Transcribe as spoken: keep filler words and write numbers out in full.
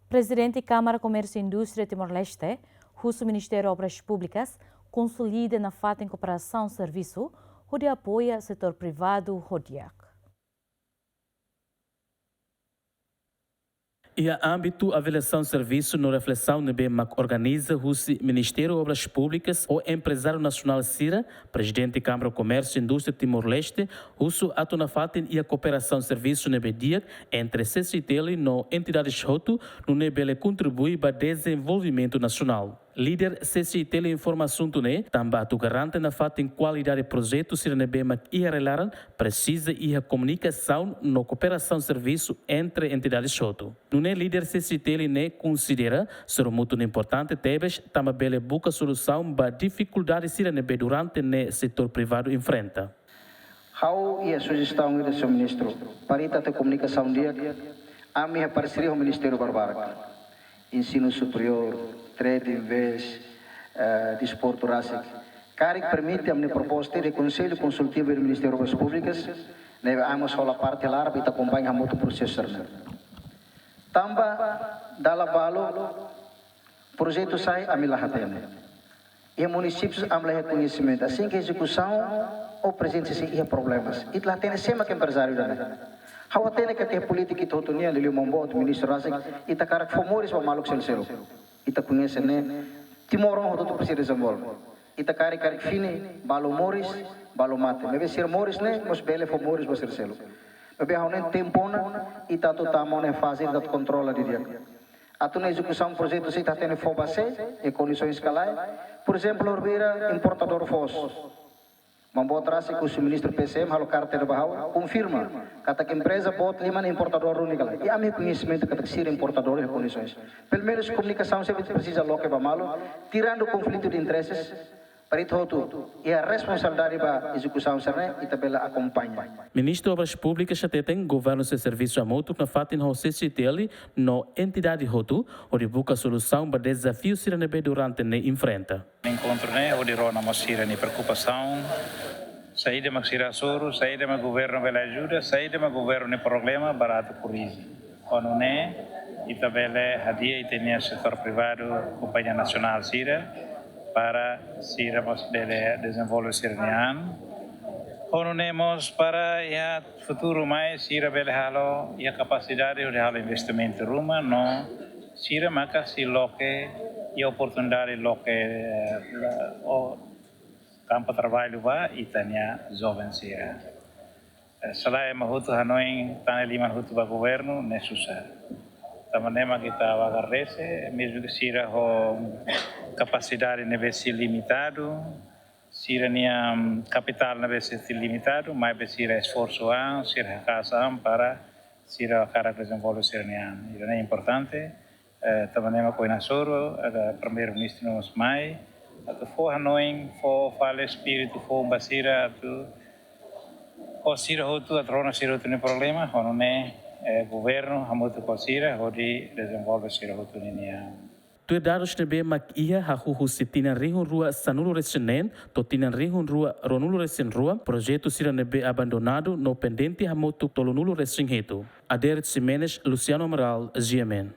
Prezidente Kámara Komérsiu Indústria Timor-Leste, husu Ministériu Obras Públikas, konsolida nafatin kooperasaun servisu, hodi apoia setór privadu ho di'ak. Iha ámbitu avaliasaun servisu no reflesaun ne'ebé mak organiza husi Ministériu Obras Públikas ho emprezáriu nasionál sira, Prezidente Kámara Komérsiu Indústria Timor-Leste husu atu nafatin iha kooperasaun servisu ne'ebé di'ak entre C C I T L no entidades hotu, nune'e bele kontribui ba dezenvolvimentu nasionál. Líder C C I T L informa asuntu ne'e tanba atu garante nafatin kualidade projetu sira ne'ebé mak iha rai-laran, presiza iha komunikasaun no kooperasaun servisu entre entidades hotu. Nune'e líder C C I T L ne'e konsidera sorumutu ne'e importante tebes tanba bele buka solusaun ba difikuldade sira ne'ebé durante ne'e setór privadu enfrenta. Ha'u iha sujestaun ida, señór ministru, para ita atu komunikasaun di'ak, ami iha parseria ho ministériu barak-barak. Ensinu superiór, trade, invest, eh, desportu rasik. Karik permite, ami-nia proposta de Konsellu Konsultivu de Ministériu Obras Públikas, ne'ebé ami mós hola parte laran, ita akompaña hamutuk prosesu sira-ne'e. Tanba dala balu projetu sai, ami la hatene. Iha munisípiu ami la iha koñesimentu. Asin ke ezekusaun, o prezidente sente iha problemas. Ita la hatene sé mak emprezáriu ida-ne'e. Ha'u hatene katak polítika ita hotu nian, liuliu Maun Boot, ministru rasik, ita hakarak fó moris ba maluk seluk-seluk. Ita koñese ne'e, timoroan hotu-hotu presiza dezenvolve. Ita karik, karik fini, balu moris, balu mate. Maibé sira moris ne'e, mós bele fó moris ba sira seluk. Maibé ha'u hanoin tempu ona, ita atu tama ona iha faze ita atu kontrola didi'ak. Atu nune'e ezekusaun projetu sira ita tenke fó ba sé, iha kondisoens ka lae. Porezemplu, orbira importadór foos. Maun Boot rasik husi ministru P C M halo karta ida ba ha'u, konfirma katak empreza boot lima ne'e importadór duni ka lae. I ami koñesimentu katak sira importadór iha kondisoens. Pelumenus komunikasaun sempre presiza loke ba malu, tirando konflitu de intereses, para ita hotu iha responsabilidade ba ezekusaun sira-ne'e, ita bele akompaña. Ministru Obras Públikas hateten, governu sei servisu hamutuk nafatin ho C C I T L no entidade hotu, hodi buka solusaun ba dezafiu sira ne'ebé durante ne'e enfrenta. Enkontru ne'e hodi rona mós sira-nia preokupasaun, saida mak sira hasoru, saida mak governu bele ajuda, saida mak governu nia problema, para atu korrije. Ho nune'e, ita bele hadi'a ita-nia setór privadu, kompañia nasionál sira, para sira mós bele dezenvolve sira-nia an. Ho nune'e mós para iha futuru mai sira bele halo, iha kapasidade hodi halo investimentu ruma, no sira maka sei loke iha oportunidade loke, eh, la-, o kampu traballu ba ita-nia joven sira. Eh, se lae ema hotu hanoin tan ne'e liman hotu ba governu, ne'e susar. Tanba ne'e mak ita agradese, mezmu ke sira ho kapasidade ne'ebé sei limitadu, sira-nia, mm, kapitál ne'ebé sei limitadu, maibé sira esforsu an, sira haka'as an para sira hakarak dezenvolve sira-nia an. Ida-ne'e importante, eh, tanba ne'e mak ohin hasoru, eh, Primeiru-Ministru mós mai, atu fó hanoin, fó fali espíritu, fó ba sira atu, ho sira hotu, atu rona sira hotu nia problema, ho nune'e, eh, governu hamutuk ho sira, hodi dezenvolve sira hotu ninia. Tuir dadus ne'ebé mak iha, hahú husi tinan rihun rua sanulu-resin-neen to'o tinan rihun rua ruanulu-resin-rua, projetu sira ne'ebé abandonadu no pendente hamutuk tolunulu-resin-hitu. Adérito Ximenes, Luciano Amaral, G M N.